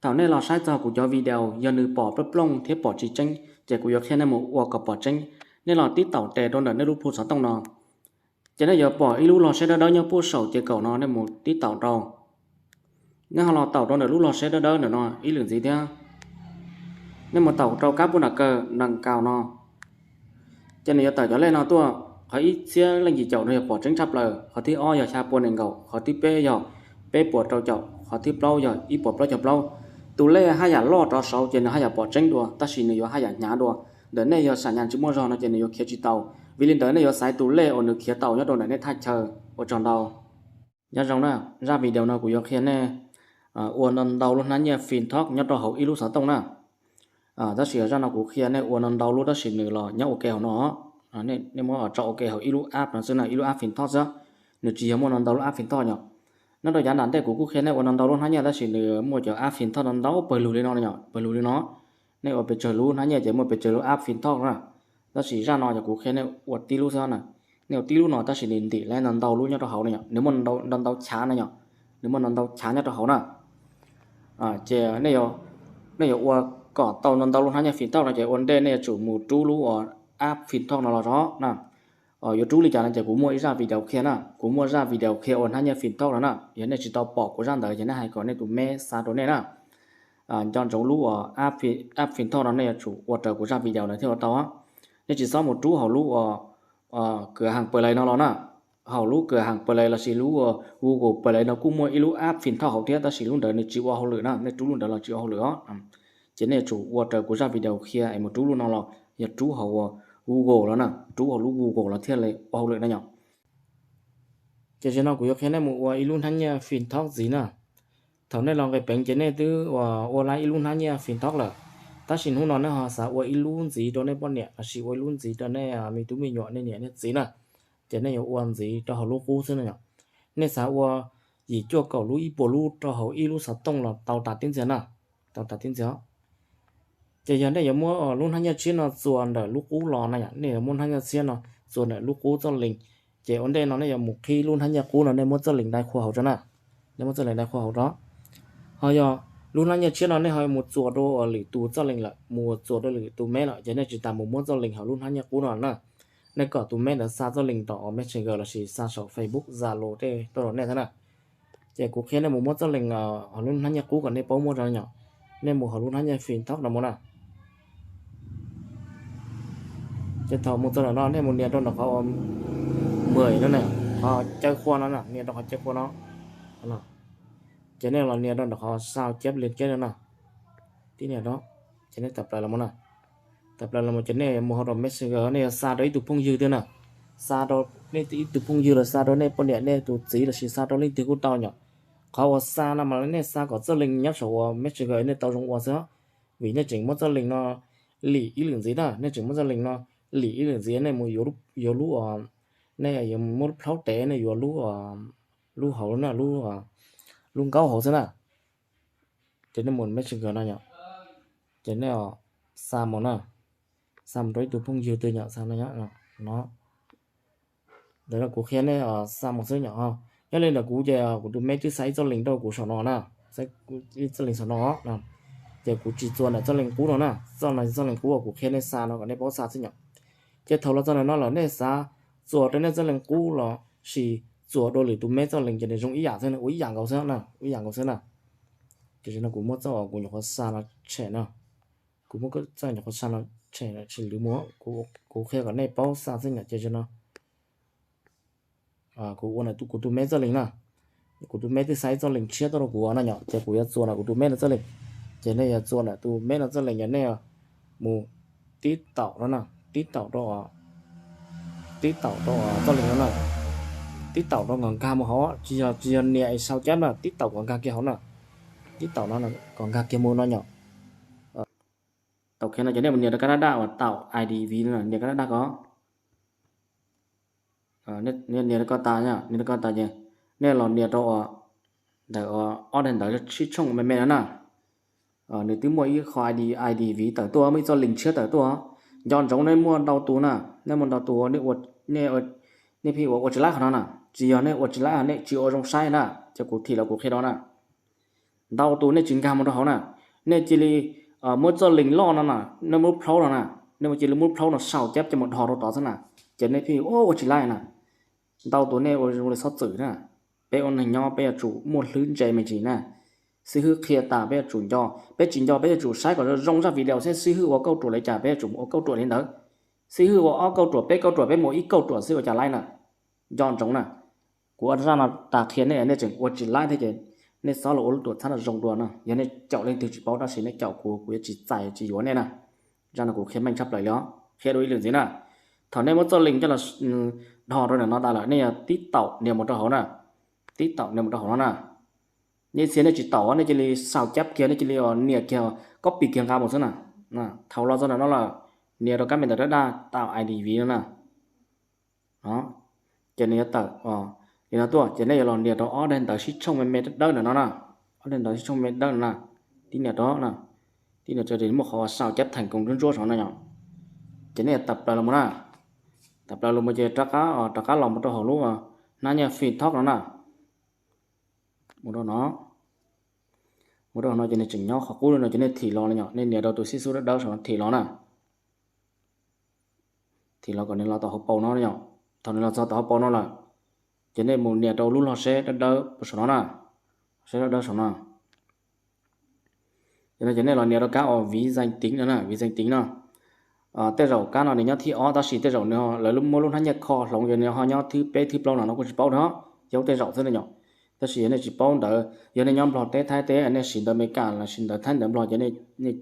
Thaum nej los saib txog kuv cov video yog nws pom plooj plooj thiab pom tsis tseeb, ces kuv yuav qhia nej mus ua kom pom tseeb. Nej los tib taum tes rau ntawm nej lub phu xov tooj no, ces nej yuav pom ib lub log seb dawb dawb nyob puag saum ces kaum no, nej mus tib taum rau. Nej ho los taum rau ntawm lub log seb dawb dawb ntawm no ib lwm ntxiv thiab. Nej mus taum rau kab pub nram kaw nram kaus no, ces nws yuav tawm cov lej no tuaj. Qhov ib txhiab leej yim caum no yog pom tseeb tshaj plaws, qhov thib ob yog xya pua nees nkaum, qhov thib peb yog peb puas rau caum, qhov thib plaub yog ib puas plaub caug plaub. Tus lej haj yam loj rov saud ces nws haj yam pom tseeb dua, tab sis nws yuav haj yam hnyav dua. Ntawm nej yog sam nyas tsis muaj zog no ces nws yuav khiav tsis tau. Vim li ntawd nej yuav xaiv tus lej uas nws khiav tau nyob rau ntawm nej thaj chaw. Ua tsaug ntau. Nyob zoo na, zaj video no kuv yuav qhia nej ua ntau ntau lub hnab nyiaj Fintox nyob rau hauv ib lub xov tooj na. Tab sis zaj no kuv qhia nej ua ntau ntau lub tab sis nws los nyob ua ke hauv no. Nej muab tso ua ke hauv ib lub app no xwb na, ib lub app Fintox xwb. Nws tsis yog muaj ntau ntau lub app Fintox no. Nyob rau yav nram ntej kuv kuj qhia nej ua ntau ntau lub hnab nyiaj tab sis nws muaj cov app Fintox ntau ntau pawg lug li no, pawg lug li no. Nej ua pes tsawg lub hnab nyiaj ces muaj pes tsawg lub app Fintox na. Tab sis zaj no yog kuv qhia nej ua tib lub xwb na. Nej ua tib lub no tab sis nws ntim lawm ntau ntau lub nyob rau hauv no, nws muaj ntau ntau chav no yom. Nws muaj ntau ntau chav nyob rau hauv na. Ces nej yuav ua kom tau ntau ntau lub hnab nyiaj Fintox no ces ua ntej nej yuav tsum mus rub lub uas app Fintox no los zov na. Yuav rub li cas no ces kuv muaj ib zaj video qhia na, kuv muaj zaj video qhia ua hnab nyiaj Fintox no na. Yog nej tsis tau pom kuv zaj ntawd ces nej hais kom nej tus meb xa rau nej na. Nco ntsoov lub uas app Fintox no nej yuav tsum ua raws kuv zaj video ntawd thiaj ua tau. Nej tsis txhob mus rub hauv lub uas kws haas Play no los na. Hauv lub kws haas Play lossis lub uas Google Play no kuj muaj ib lub app Fintox hauv thiab tab sis lub ntawd nws tsis ua hauj lwm na, nej rub lub ntawd los tsis ua hauj lwm os. Ces nej yuav tsum ua raws kuv zaj video qhia es mus rub lub no los yog rub hauv uas Google los na, rub hauv lub Google los thiaj li ua hauj lwm na yom. Ces zaum no kuv yuav qhia nej mus ua ib lub hnab nyiaj Fintox ntxiv na. Thaum nej los nqis peev ces nej twb ua lab ib lub hnab nyiaj Fintox lawm, tab sis hnub no nej ho xav ua ib lub ntxiv rau nej poj niam lossis ua ib lub ntxiv rau nej me tub me nyuam, nej niam nej txiv na. Ces nej yuav ua ntxiv rau hauv lub qub xwb no yom. Nej xav ua yim cuaj kaum lub, ib puas lub rau hauv ib lub xov tooj los tau tas tib ntxiag na, tau tas tib ntxiag. Ces yog nej yuav muab lub hnab nyiaj tshiab no txuas ntawm lub qub los na yom, nej yuav muab hnab nyiaj tshiab no txuas ntawm lub qub txoj lees. Ces ua ntej no nej yuav mus qhib lub hnab nyiaj qub no, nej muab txoj lees dai qhua hauv tso na. Nej muab txoj lees dai qhua hauv tso. Ho yog lub hnab nyiaj tshiab no nej ho mus txuas rau lwm tus txoj lees lawm, mus txuas rau lwm tus meb lawm, ces nej tsis tas mus muab txoj lees hauv lub hnab nyiaj qub no na. Nej kom tus meb ntawd xa txoj lees tom Messenger lossis xa saum Facebook, Zalo tej tuaj rau nej thiab na. Ces kuv qhia nej mus muab txoj lees hauv lub hnab nyiaj qub kom nej paub muab rau yom. Nej mus hauv lub hnab nyiaj Fintox no mus na. Ces thaum mus txog ntawm no nej mus nias rau ntawm qhov uas mười no na, qhov caw qhua no na, nias rau qhov caw qhua no. Ces nej los nias rau ntawm qhov sao chép liên kết no na. Tib nias rau, ces nej tawm plaws los mus na. Tawm plaws los mus ces nej mus hauv rau Messenger, nej yuav xa rau ib tug phooj ywg twg na. Xa rau nej ib tug phooj ywg los xa rau nej poj niam nej tus txiv lossis xa rau leej twg kuj tau yom. Qhov uas xa no mas nej xa kom txoj lees nyob saum uas Messenger nej tau zoo ua xwb, vim nej tseem muab txoj lees no lim ib lwm ntxiv na, nej tseem muab txoj lees no lim ib lwm ntxiv, nej mus yuav lub, nej yuav muab lub plhaub tev, nej yuav lub, lub hauv na, lub nkaub hauv xwb na. Ces nej mus Messenger no yom, ces nej xa mus na, xa mus rau ib tug phooj ywg twg yom, xa no, no. Ntawm no kuv qhia nej xa mus xwb yom. Nyob li ntawm kuv ces kuv tus meb twb xa ib txoj lees rau kuv saum no na, ib txoj lees saum no. Ces kuv tsis txuas ntawm txoj lees qub no na, txoj no txoj lees qub uas kuv qhia nej xa no kom nej paub xa xwb yom. Ces thaum los txog ntawm no lawm nej xav txuas rau nej txoj lees qub los sis txuas rau lwm tus meb txoj lees ces nws zoo ib yam xwb, ua ib yam nkaus xwb na, ua ib yam nkaus xwb na. Ces no kuv muab txoj uas kuv nyuam qhuav xa no tshem no, kuv muab txoj nyuam qhuav xa no tshem, tsis lwv mus, kuv qhia kom nej paub xa xwb yom. Ces no kuv ua ntawm kuv tus meb txoj lees na, kuv tus meb twb xa ib txoj lees tshiab tuaj rau kuv no yom, ces kuv yuav txuas ntawm kuv tus meb no txoj lees. Ces nej yuav txuas ntawm tus meb no txoj lees, yog nej mus tib taum no na, tib taum rau, tib taum rau txoj lees no na, tib taum rau kom nkag mus hauv, tsis yog, tsis yog nias es sau cab na, tib taum kom nkag kiag hauv na, tib taum no kom nkag kiag mus no yom. Tau kiag no ces nej mus nias rau kab daj daj uas taum I D V no, nias kab daj daj ko. Nias rau ko tas, nias rau ko tas ces nej los nias rau ntawm ob daim ntawv sib tshooj me me no na. Nws twb muaj ib qho I D, I D V tawm tuaj, muaj ib txoj lees tshiab tawm tuaj. Nco ntsoov nej muaj ntau tus na, nej muaj ntau tus, nej pheej ua ua tsis laib qhov no na. Tsis yog nej ua tsis laib, nej tsis ua zoo saib na, ces kuv thim los kuv qhia rau na. Ntau tus nej tsis nkag mus rau hauv na, nej cia li muab txoj link loj no na, nej muab lub plaub no na, nej cia li muab lub plaub no sau cab coj mus dhos rau tod xwb na, ces nej pheej ua tsis laib na. Ntau tus nej ua zoo li xob txwm na. Peb ua neeg nyob peb yuav tsum muaj hlwb ntse me ntsis na. Xib hwb qhia tas peb yuav tsum nco, peb tsis nco peb yuav tsum saib kom zoo zaj video seb xib hwb ua kauj ruam li cas peb yuav tsum mus ua kauj ruam li ntawd. Xib hwb ua ob kauj ruam peb kauj ruam peb mus ib kauj ruam xwb ua cas laib na. Nco ntsoov na, kuv ua zaj no tas qhia nej, nej tseem ua tsis laib thiab ces nej txhob los ua lub tuam txhab no zoo dua no. Yog nej caum leej twg tsis paub tab sis nej caum kuv, kuv yuav tsis txais tsis yuav nej na. Zaj no kuv qhia meej tshaj plaws li os, qhia dua ib lwm ntxiv na. Thaum nej muab txoj link coj los dhos rau ntawm no tas lawm nej yog tib taum nias mus rau hauv na, tib taum nias mus rau hauv no na. Nej txhia nej tsis taum nej cia li sau cab kiag, nej cia li nias kiag, copy kiag nqa mus xwb na. Thaum los txog ntawm no lawm, nias rau kab me ntawv dawb dawb, tạo ID vis no na. Ces nws yuav tawm li no tuaj ces nej yuav los nias rau ob daim ntawv sib tshooj me me dawb dawb ntawm no na. Ob daim ntawv sib tshooj me dawb no na, tib nias rau, tib nias rau ces muaj qhov sau cab thành công ntsuab ntsuab saum no yom. Ces nej yuav tawm plaws los mus na, tawm plaws los mus ces rov qab, rov qab los mus rau hauv lub hnab nyiaj Fintalk no na. Mus rau no, mus rau no ces nws tseem nyob qhov qub no ces nej thim los no yom, nej nias rau tus xib xub dawb dawb saum no thim los na. Thim los kom nws los tau hauv paus no yom. Thaum nws los txog tau hauv paus no lawm, ces nej mus nias rau lub log seb dawb dawb saum no na, seb dawb dawb saum no. Ces no ces nej los nias rau kab uas ví danh tính no na, ví danh tính no. Tej zaum kab no nws nyob thib ob tab sis tej zaum nws lawv muab lub hnab nyiaj kho hloov ces nws ho nyob thib peb thib plaub no no kuj tsis paub thiab, yog tej zaum xwb no yom. Tab sis yog nej tsis paub ntawv, yog nej nyob Nplog teb Thaib teb nej siv ntawv Amelikas los siv ntawv Thaib ntawv Nplog ces nej, nej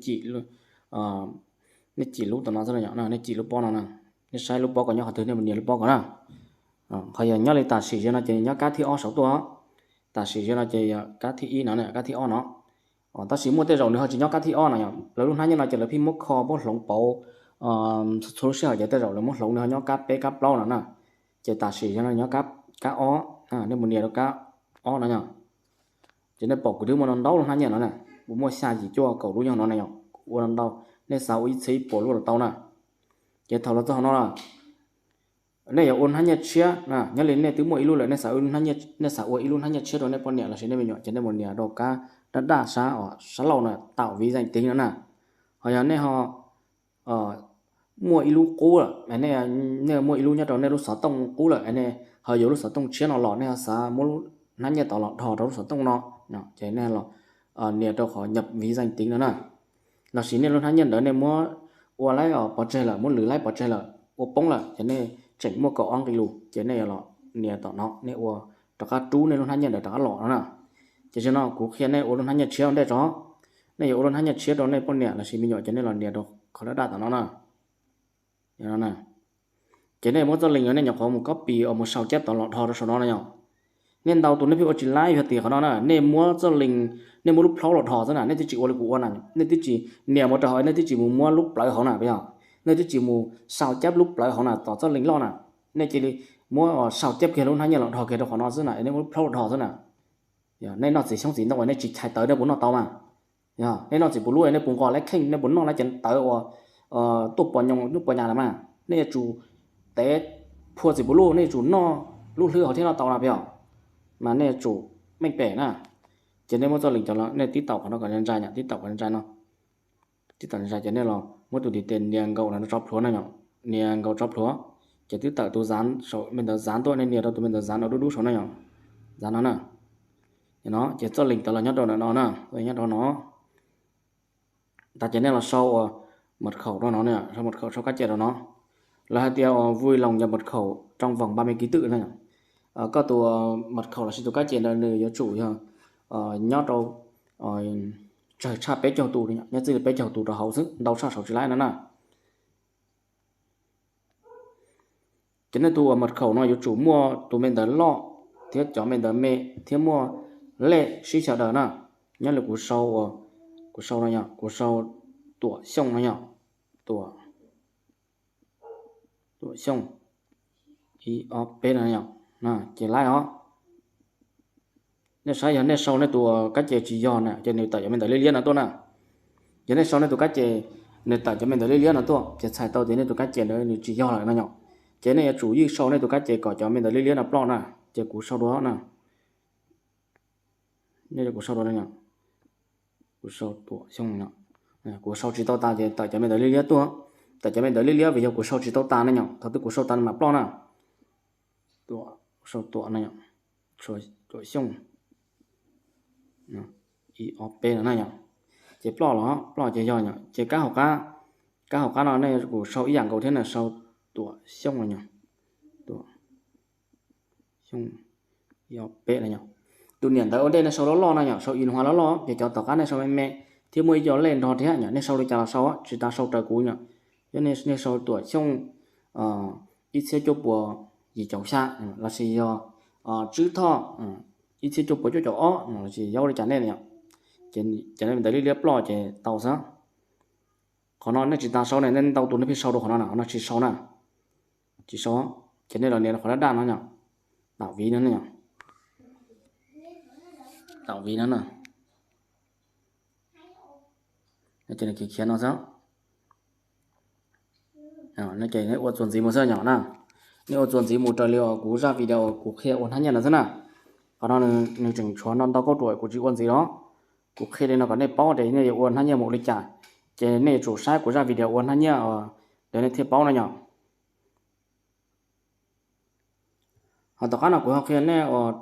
cim lub tom no xwb no yom, nej cim lub pob no na. Nej saib lub pob ko nyob qhov twg nej mus nias lub pob ko na. Qhov yog nyob li tam sim zaum no ces nyob kab thib ob saum tuaj, tam sim zaum no ces kab thib ib no, kab thib ob no. Tab sis muaj tej zaum nws ho tsis nyob kab thib ob no yom, lawv lub hnab nyiaj no ces lawv pheej muab kho muab hloov pauv txhua lub sij hawm ces tej zaum lawv muab hloov nws ho nyob kab peb kab plaub no na. Ces tam sim zaum no nyob kab ob, nej mus nias rau kab ob no yom. Ces nej pom kuv twb muaj no ntau lub hnab nyiaj no na, kuv muaj xya yim cuaj kaum lub nyob no na yom, kuv ua no ntau, nej xav ua ib txhiab ib puas lub los tau na. Ces thaum los txog no na, nej yuav ua hnab nyiaj tshiab, nyob li nej twb muaj ib lub lawm, nej xav ua ib lub hnab nyiaj tshiab rau nej poj niam los sis nej me nyuam ces nej mus nias rau kab daj daj sab, sab laug na, tạo ví danh tính no na. Ho yog nej ho muaj ib lub qub lawm, nej muaj ib lub nyob rau nej lub xov tooj qub lawm, nej ho yuav lub xov tooj tshiab no los nej ho xav muab lub hnab nyiaj tod los dhos rau lub xov tooj no, ces nej los nias rau qhov nhập ví danh tính no na. Los sis nej lub hnab nyiaj ntawd nej muab ua laib pov tseg lawm, muab lwv laib pov tseg lawm, ua poob lawm ces nej tseem muaj kaum ob nqi lus ces nej yuav los nias tom no, nej ua rov qab rub nej lub hnab nyiaj ntawd rov qab los no na. Ces zaum no kuv qhia nej ua lub hnab nyiaj tshiab ua ntej tso. Nej yuav ua lub hnab nyiaj tshiab rau nej poj niam los sis me nyuam ces nej los nias rau qhov daj daj tom no na. Ces nej muab txoj link uas nej nyuam qhuav mus copy uas mus sau cab tom los dhos rau saum no na yom. Nej ntau tus nej pheej ua tsis laib yog tias qhov no na, nej muab txoj link, nej muab lub plaub los dhos xwb na, nej twb tsis ua li kuv ua na, nej twb tsis nias mus rau hauv, nej twb tsis mus muab lub plawv hauv na, yog nej twb tsis mus sau cab lub plawv hauv na tom txoj link loj na, nej cia li muab sau cab kiag lub hnab nyiaj los dhos kiag rau qhov no xwb na, nej muab lub plaub los dhos xwb na. Nej noj txiv xyoob txiv ntoo uas nej tsis chais tawv nej puas noj tau mas? Yog nej noj txiv puv luj nej puas nqos laib kheej, nej puas noj laib cov tawv uas tuaj pos nyoos tuaj pos nyas na mas? Nej yuav tsum tev phua txiv puv luj, nej yuav tsum noj lub hlwb hauv thiab noj tau na yog, mas nej yuav tsum meej pem na. Ces nej muab txoj link cov los nej tib taum qhov no kom ntsa, tib taum kom ntsa no, tib taum ntsa ces nej los muab tus ntiv tes nias nkaus no rau tso plhuav na yom, nias nkaus tso plhuav, ces twb tawm tus zav saum me ntawd zav tuaj, nej nias rau tus me ntawd zav no dub dub saum na yom, zav no na. No ces txoj link tawd los nyob rau ntawm no na, nyob rau no. Tas ces nej los sau uas mật khẩu rau no, sau mật khẩu sau kab ces rau no. Lawv hais tias vui lòng nhập mật khẩu trong vòng ba mươi ký tự na. Koj tus mật khẩu los sis tus kab ces ntawd nws yuav tsum yog nyob rau tsawg tshaj peb caug tus, nyob txij li peb caug tus rau hauv xwb, ntau tshaj saum tsis laib no na. Ces nej tus uas mật khẩu no yuav tsum muaj tus me ntawv loj thiab cov me ntawv me thiab muaj lej sib xyaw daws na. Nyob li kuv sau, kuv sau no yom, kuv sau Tuam Xyooj no yom, Tuam, Tuam Xyooj ib ob peb no yom, ces laib os. Nej saib yog nej sau nej tus kab ces tsis yog na ces nws tawm cov me ntawv liab liab no tuaj na. Yog nej sau nej tus kab ces nws tawm cov me ntawv liab liab no tuaj ces txhais tau tias nej tus kab ces ntawd nws tsis yog lawm no yom. Ces nej yuav tsum yeej sau nej tus kab ces kom cov me ntawv liab liab no ploj na. Ces kuv sau dua na. Kuv sau dua no yom. Kuv sau Tuam Xyooj no, kuv sau tsis tau tas ces tawm cov me ntawv liab liab tuaj, tawm cov me ntawv liab liab vim yog kuv sau tsis tau tas ne yom, thaum twg kuv sau tas mam ploj na. Tuam, sau Tuam no, Tuam Xyooj, ib ob peb no na yom, ces ploj los ploj ces yog yom, ces kab hauv qab, kab hauv qab no nej kuj sau ib yam nkaus thiab na, sau Tuam Xyooj no yom, Tuam Xyooj, ib ob peb no yom. Tus niam ntawv ua ntej nej sau loj loj no yom, sau ib lub hauv loj loj, ces cov tom qab nej sau me me, thiab muaj ib co lej nrog thiab yom, nej sau li cas los sau, tsis tas sau raws kuv yom. Yog nej sau Tuam Xyooj ib txhiab cuaj puas yim caum xya, lossis yog Tswb Thoj ib txhiab cuaj puas cuaj caum ob, lossis yog ua li cas nej yom. Ces cov me ntawv liab liab ploj ces tau xwb. Qhov no nej tsis tas sau ne, nej ntau tus nej pheej sau rau qhov no na, qhov no tsis sau na, tsis sau. Ces nej los nias qhov daj daj no yom, tam viv no, tam viv no na, ces khiav khiav no xwb. Ces nej ua txuas ntxiv mus xwb yom na. Nej ua txuas ntxiv mus raws li uas kuv zaj video kuv qhia ua hnab nyiaj no xwb na. Qhov no nws tseem tshuav no ntau kauj ruam kuv tsis ua ntxiv los. Kuv qhia li no kom nej paub tias nej yuav ua hnab nyiaj mus ua li cas, ces nej yuav tsum saib kuv zaj video ua hnab nyiaj ntawd nej thiaj paub no yom. Ho tom qab no kuv ho qhia nej uas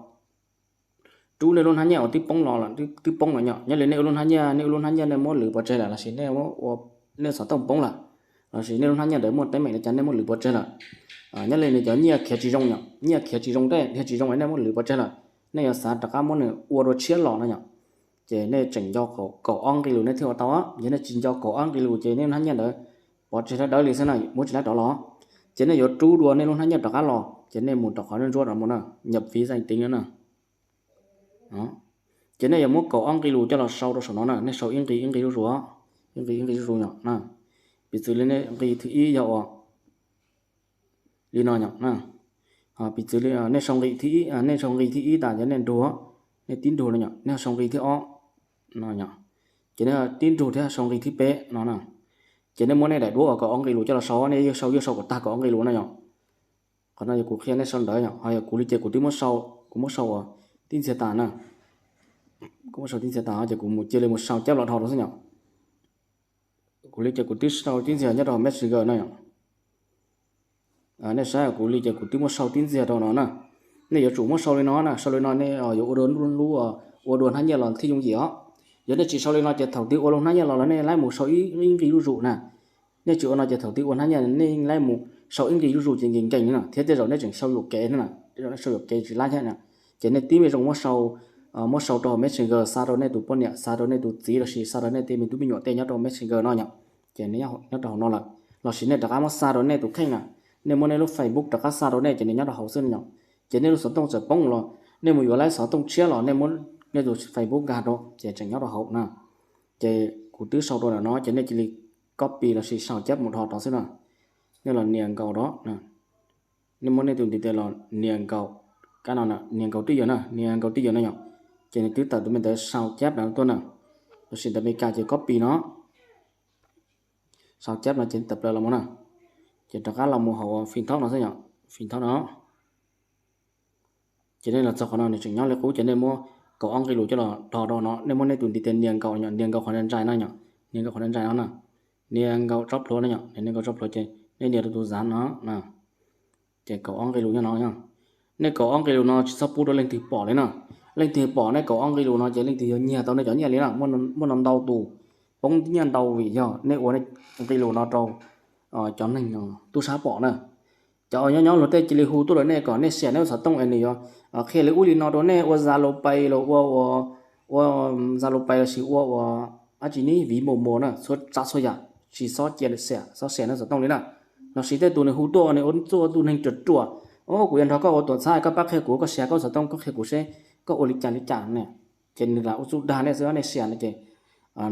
rub nej lub hnab nyiaj uas twb poob los, twb poob los yom. Nyob li nej ua lub hnab nyiaj, nej ua lub hnab nyiaj nej muab lwv pov tseg lawm lossis nej, nej xov tooj poob lawm, lossis nej lub hnab nyiaj ntawd muaj teeb meem li cas nej muab lwv pov tseg lawm. Nyob li nws cov nyiaj khiav tsis zoo yom, nyiaj khiav tsis zoo tej, khiav tsis zoo es nej muab lwv pov tseg lawm, nej yuav xav rov qab muab nws ua dua tshiab los no yom. Ces nej tseem nco kaum ob nqi lus nej thiaj ua tau. Yog nej tsis nco kaum ob nqi lus ces nej hnab nyiaj ntawd pov tseg dawb dawb li xwb na, muab tsis laib rov los. Ces nej yuav rub dua nej lub hnab nyiaj rov qab los, ces nej mus rau qhov nej ntsuab no mus na, nhập ví danh tính no na. Ces nej yuav muab kaum ob nqi lus coj los sau rau saum no na, nej sau ib nqi ib nqi zuj zus, ib nqi ib nqi zuj zus yom na. Piv txwv li nej nqi thib ib yog ua li no yom na. Piv txwv li nej sau nqi thib ib, nej sau nqi thib ib tas ces nej nrug, nej tib nrug no yom, nej sau nqi thib ob no yom, ces nej tib nrug thiab sau nqi thib peb no na. Ces nej muab nej daim duab uas kaum ob nqi lus coj los sau, nej yuav sau, yuav sau kom tag kaum ob nqi lus no yom. Qhov no yog kuv qhia nej sau ntawv yom, ho yog kuv li ces kuv twb muab sau, kuv muab sau uas tib ntxiag tas na. Kuv muab sau tib ntxiag tas ces kuv mus cia li mus sau cab los dhau rau xwb yom. Kuv li ces kuv twb sau tib ntxiag nyob rau Messenger no yom. Nej saib kuv li ces kuv twb muab sau tib ntxiag rau no na. Nej yuav tsum muab sau li no na, sau li no nej yuav ua dua lub, ua dua hnab nyiaj los thiaj yooj yim os. Yog nej tsis sau li no ces thaum twg ua lub hnab nyiaj los los nej laib mus sau ib, ib nqi zuj zus na. Nej tsis ua no ces thaum twg ua hnab nyiaj nej laib mus sau ib nqi zuj zus ces nkees nkees na, thiab tej zaum nej tseem sau yuam kev na, tej zaum nej sau yuam kev tsis laib thiab na. Ces nej tib me zoo muab sau, muab sau rau Messenger xa rau nej tus poj niam, xa rau nej tus txiv lossis xa rau nej tej me tub me nyuam tej nyob rau Messenger no yom. Ces nws nyob rau hauv no lawm, lossis nej rov qab muab xa rau nej tus kheej na, nej muab nej lub Facebook rov qab xa rau nej ces nws nyob rau hauv xwb yom. Ces nej lub xov tooj txawm poob los, nej mus yuav laib xov tooj tshiab los nej muab nej tus Facebook nkag rau ces tseem nyob rau hauv na. Ces kuv twb sau rau ntawm no ces nej cia li copy lossis sau cab mus dhos rau xwb na. Nej los nias nkaus rau, nej muab nej tus ntiv tes los nias nkaus, kab no nias nkaus twj ywm na, nias nkaus twj ywm no yom. Ces nws twb tawm tus me ntawv sau cab ntawd tuaj na, lossis ntawv Meskas ces copy no, sau cab no ces tawm plaws los mus na. Ces rov qab los mus hauv Phim Thoj no xwb yom, Phim Thoj no. Ces nej los txog qhov no nws tseem nyob li qub ces nej muab kaum ob nqi lus coj los dhos rau no, nej muab nej tus ntiv tes nias nkaus, nias nkaus qhov ntsais no yom, nias nkaus qhov ntsais no na, nias nkaus tsob plhuav no yom, nias nkaus tsob plhuav ces nej nias rau tus zav no na. Ces kaum ob nqi lus nyob no, nej kaum ob nqi lus no tsis txhob pub rau leej twg pom li na. Leej twg pom nej kaum ob nqi lus no ces leej twg yuav nyiag tau nej cov nyiaj li na, muaj no ntau tus poob nyiaj ntau vim yog nej ua nqi lus no rau cov neeg tub sab pom na. Cov nyob nyob luag tej cia li hu tuaj rau nej kom nej share nej lub xov tooj es nws yuav qhia li ub li no rau nej, ua Zalo Pay los ua, ua Zalo Pay lossis ua ua dab tsi ni, Vimo na, txhua tsav txhua yam tsis txhob cia share, txhob share nej xov tooj li na. Lossis tej tus nws hu tuaj nws ua txuj ua tus neeg ruam ruam, o kuv yuav nrog koj ua tuam txhab koj pab qhia kuv, koj share koj xov tooj koj qhia kuv seb koj ua li cas li cas ne. Ces nws lam ua txuj dag nej xwb, nej share no ces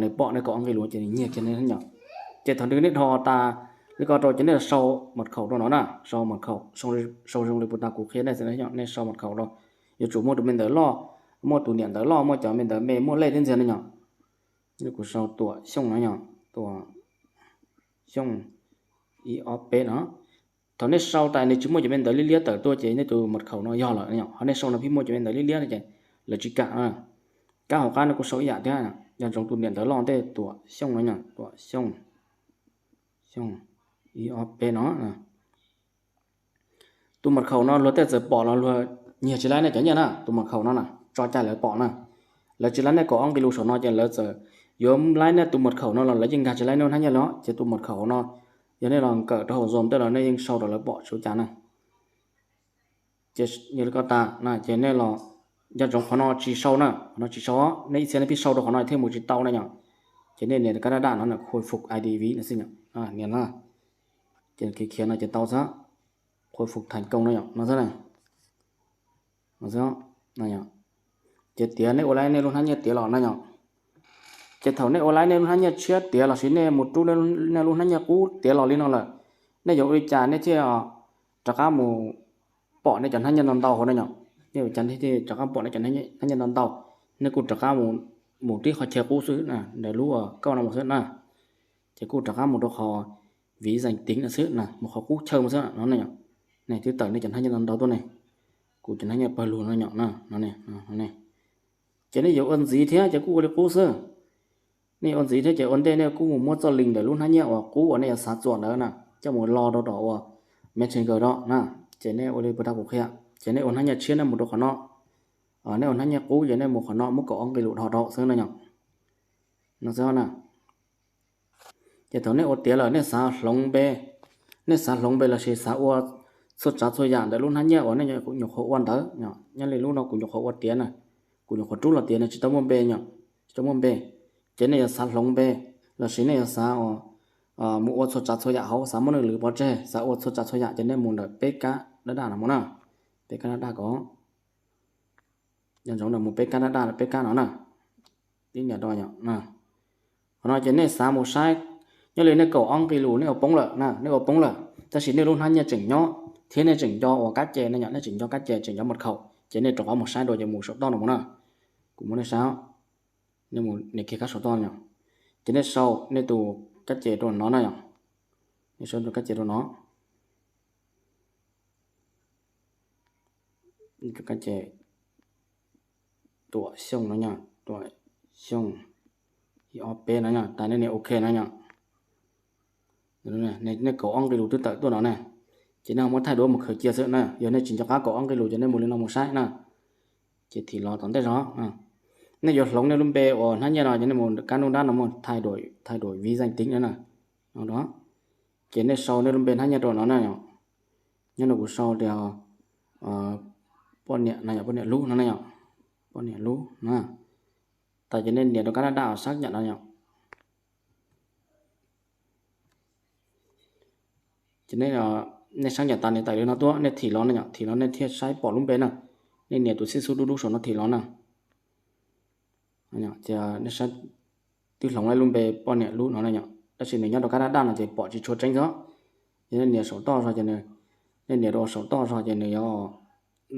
nws pom nej kaum ob nqi lus ces nws nyiag kiag nej yom. Ces thaum nws nej dhos tas li ko rau ces nej sau mật khẩu rau no na, sau mật khẩu, sau zoo li puag ta kuv qhia nej xwb, nej sau mật khẩu rau. Yuav tsum muaj tus me ntawv loj, muaj tus niam ntawv loj, muaj cov me ntawv me, muaj lej thiab ntxiag no yom. Kuv sau Tuam Xyooj no yom, Tuam Xyooj ib ob peb no. Thaum nej sau tas nws tsis muaj cov me ntawv liab liab tawm tuaj ces nej tus mật khẩu no yog lawm yom, ho nej sau no pheej muaj cov me ntawv liab liab no ces lawv tsis kam. Kab hauv qab no kuj sau ib yam thiab. Nco ntsoov tus niam ntawv loj ntej, Tuam Xyooj no yom, Tuam Xyooj, Xyooj ib ob peb no. Tus mật khẩu no luag tej txawm pom los luag nyiag tsis laib nej cov nyiaj na, tus mật khẩu no na tso cai lawv pom na. Lawv tsis laib nej kaum ob nqi lus saum no ces lawv txawm yuav laib nej tus mật khẩu no los lawv yeej nkag tsis laib nej lub hnab nyiaj li os. Ces tus mật khẩu no yog nej los nkawm rau hauv Zoom tej los nej yeej sau rau lawv pom tsis ua cas na. Ces yog li ko tas na ces nej los nco ntsoov qhov no tsis sau na, qhov no tsis sau, nej ib txhia nej pheej sau rau qhov no thiaj mus tsis tau na yom. Ces nej nias kab daj daj no na, khôi phục ID ví no xwb yom, nias no, ces khiav khiav no ces tau xwb, khôi phục thành công no yom, no xwb na. Ces tiav nej ua laib nej lub hnab nyiaj tiav los na yom. Ces thaum nej ua laib nej lub hnab nyiaj tshiab tiav lossis nej mus rub nej lub hnab nyiaj qub tiav los li no lawm, nej yuav ua li cas nej thiaj rov qab mus pom nej cov hnab nyiaj ntau ntau hauv na yom? Nej ua li cas nej thiaj rov qab pom nej cov hnab nyiaj ntau ntau? Nej kuj rov qab mus tib qhov chaw qub xwb, ntawm lub kauj no mus xwb na. Ces kuj rov qab mus rau qhov ví danh tính no xwb na, mus qhov qub chaw mus xwb no ne. Nej twb tawm nej cov hnab nyiaj ntau ntau tuaj ne, kuv cov hnab nyiaj pawg lug no yom, no ne. Ces nej yuav ua ntxiv thiab ces kuj ua li qub xwb. Nej yuav ua ntxiv thiab ces ua ntej nej kuj mus muab txoj link ntawm lub hnab nyiaj uas qub uas nej yuav xav txuas ntawd na coj mus lo rau tom uas Messenger no na. Ces nej ua li puas tau kuv qhia, ces nej ua hnab nyiaj tshiab nej mus rau qhov no, nej ua hnab nyiaj qub ces nej mus qhov no muab kaum ob nqi lus dhos rau xwb no yom. No xwb na. Ces thaum nej ua tiav lawm nej xav hloov npe, nej xav hloov npe lossis xav ua txhua tsav txhua yam ntawm lub hnab nyiaj uas nej nyuam qhuav ua ntawd, nyob li lub no kuv nyuam qhuav ua tiav na, kuv nyuam qhuav rub los tiav na, tsis tau muaj npe yom, tsis tau muaj npe. Ces nej yuav xav hloov npe lossis nej yuav xav mus ua txhua tsav txhua yam hauv, xav muab nej lwv pov tseg, xav ua txhua tsav txhua yam ces nej mus ntawm peb kab daj daj no mus na. Peb kab daj daj ko, nco ntsoov mus peb kab daj daj, peb kab no na. Tib nias rau yom. Qhov no ces nej xav mus saib, nyob li nej kaum ob nqi lus nej ua poob lawm na, nej ua poob lawm tab sis nej lub hnab nyiaj tseem nyob thiab nej tseem nco uas kab ces no yom, nej tseem nco kab ces tseem nco mật khẩu, ces nej rov qab mus saib dua ces mus saum toj no mus na. Kuv muab nej saib, nej mus nias kiag kab saum toj no yom, ces nej sau nej tus kab ces rau no na yom, nej sau tus kab ces rau no. Tus kab ces Tuam Xyooj no yom, Tuam Xyooj ib ob peb no yom, tas nej nias ok no yom. Nej kaum ob nqi lus twb tawm tuaj no ne, ces nej ho muab thaij duab mus khaws cia xwb na. Yog nej tsis nco qab kaum ob nqi lus ces nej mus li no mus saib na. Ces thim los tom ntej zog, nej yuav hloov nej lub npe uas hnab nyiaj no ces nej mus kab nub nrab no mus thay đổi ví danh tính no na. Ces nej sau nej lub npe hnab nyiaj rau no na yom. Nyob no kuv sau tias poj niam no yom, poj niam lub no na yom, poj niam lub na. Tas ces nej nias rau kab daj daj sab yam no yom. Ces nej sab yam tas nias tawm li no tuaj, nej thim los na yom, thim los nej thiaj saib pom lub npe na. Nej nias tus xib xub dub dub saum no thim los na. Ces nej saib, twb hloov lawm lub npe poj niam lub no na yom, tab sis nws nyob rau kab daj daj no ces pom tsis tshua tseeb xwb. Yog nej nias saum toj zog ces, nej nias rau saum toj zog ces nws yuav,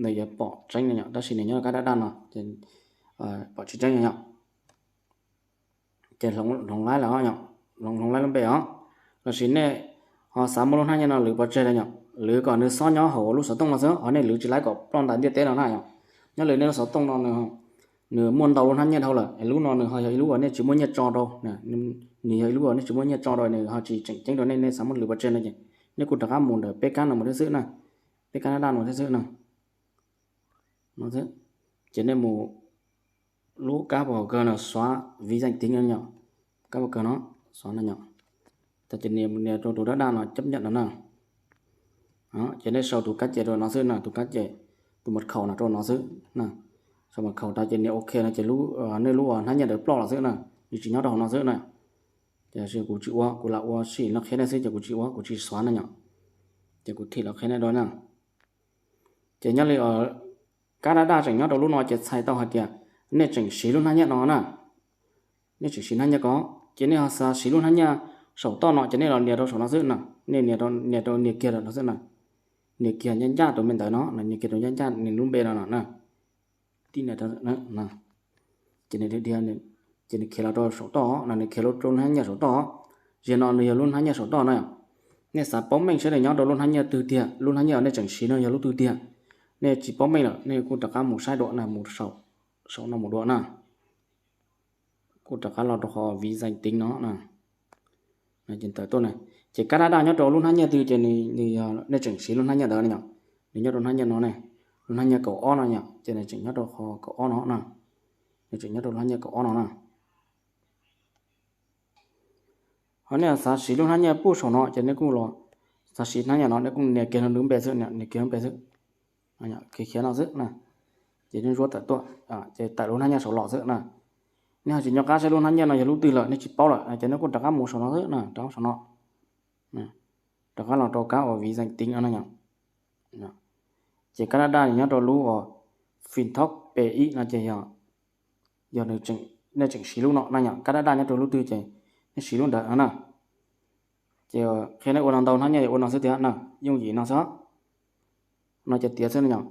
nws yuav pom tseeb no yom, tab sis nws nyob rau kab daj daj no ces pom tsis tseeb no yom. Ces hloov laib lawm, hloov laib lub npe os, lossis nej ho xav muab lub hnab nyiaj no lwv pov tseg no yom, lwv kom nws xob nyob hauv lub xov tooj no xwb, ho nej lwv tsis laib kom ploj ntais ntiaj teb no na yom. Nyob li nej lub xov tooj no nws muaj ntau lub hnab nyiaj dhau lawm, lub no nws ho yog ib lub uas nej tsis muaj nyiaj tso rau, nws yog ib lub uas nej tsis muaj nyiaj tso rau, nws ho tsis tseem ceeb rau nej, nej xav muab lwv pov tseg no ces nej kuj rov qab mus ntawm peb kab no mus thiab xwb na, peb kab daj daj no thiab xwb na. Ces nej mus lub kab pos kawg no, xóa ví danh tính no yom, kab pos kawg no, xóa no yom. Tas ces nias rau tus daj daj no chấp nhận no na. Ces nej sau tus kab ces rau no xwb na, tus kab ces, tus mật khẩu no rau no xwb na. Sau mật khẩu tas ces nias ok no ces nej lub hnab nyiaj ntawd ploj los xwb na, nws tsis nyob rau hauv no xwb na. Ces kuv tsis ua, kuv lam ua sim no qhia nej xwb ces kuv tsis ua, kuv tsis xóa no yom. Ces kuv thim los qhia nej dua na. Ces nyob li kab daj daj tseem nyob rau lub no ces txhais tau hais tias nej tseem siv lub hnab nyiaj no na. Nej tseem siv hnab nyiaj ko, ces nej ho xav siv lub hnab nyiaj saum toj no ces nej los nias rau saum no xwb na. Nej nias rau, nias rau, nias kiag rau no xwb na. Nias kiag ncaj ncaj rau me ntawd no, nias kiag rau ncaj ncaj nws lub npe no na. Tib nias, ces nws dhia, ces nws khiav los rau saum toj no, nws khiav los rau hnab nyiaj saum toj. Zaum no nws yog lub hnab nyiaj saum toj na. Nej xav paub meej saib nws nyob rau lub hnab nyiaj twg tiag, lub hnab nyiaj uas nej tseem siv no yog lub twg tiag. Nej tsis paub meej lawm nej kuj rov qab mus saib dua na, mus saum no mus dua na. Kuj rov qab los rau qhov ví danh tính no na. Ces tawm tuaj na, ces Canada nyob rau lub hnab nyiaj twg ces nws, nws yog nej tseem siv lub hnab nyiaj ntawd ne yom. Nws nyob rau hnab nyiaj no ne, lub hnab nyiaj kaum ob no yom, ces nws tseem nyob rau qhov kaum ob no na. Nws tseem nyob rau lub hnab nyiaj kaum ob no na. Ho nej xav siv lub hnab nyiaj puj saum no ces nej kuj los, xav siv hnab nyiaj no nej kuj nias kiag lub npe xwb, nias kiag lub npe xwb, khiav khiav no xwb na. Ces zuab tawm tuaj, ces tawm lub hnab nyiaj saum los xwb na. Nej ho tsis nco qab saib lub hnab nyiaj no yog lub twg lawm, nej tsis paub lawm ces nej kuj rov qab mus saum no xwb na, rov qab saum no, rov qab los rau kab uas ví danh tính no na yom. Ces Canada nws nyob rau lub uas Fintoc P ib no ces yog, yog nej tseem siv lub no na yom. Canada nyob rau lub twg ces nej siv lub ntawd no na. Ces qhia nej ua no ntau hnab nyiaj ua no xwb tiag na, yooj yim no xwb. No ces tiav xwb no yom.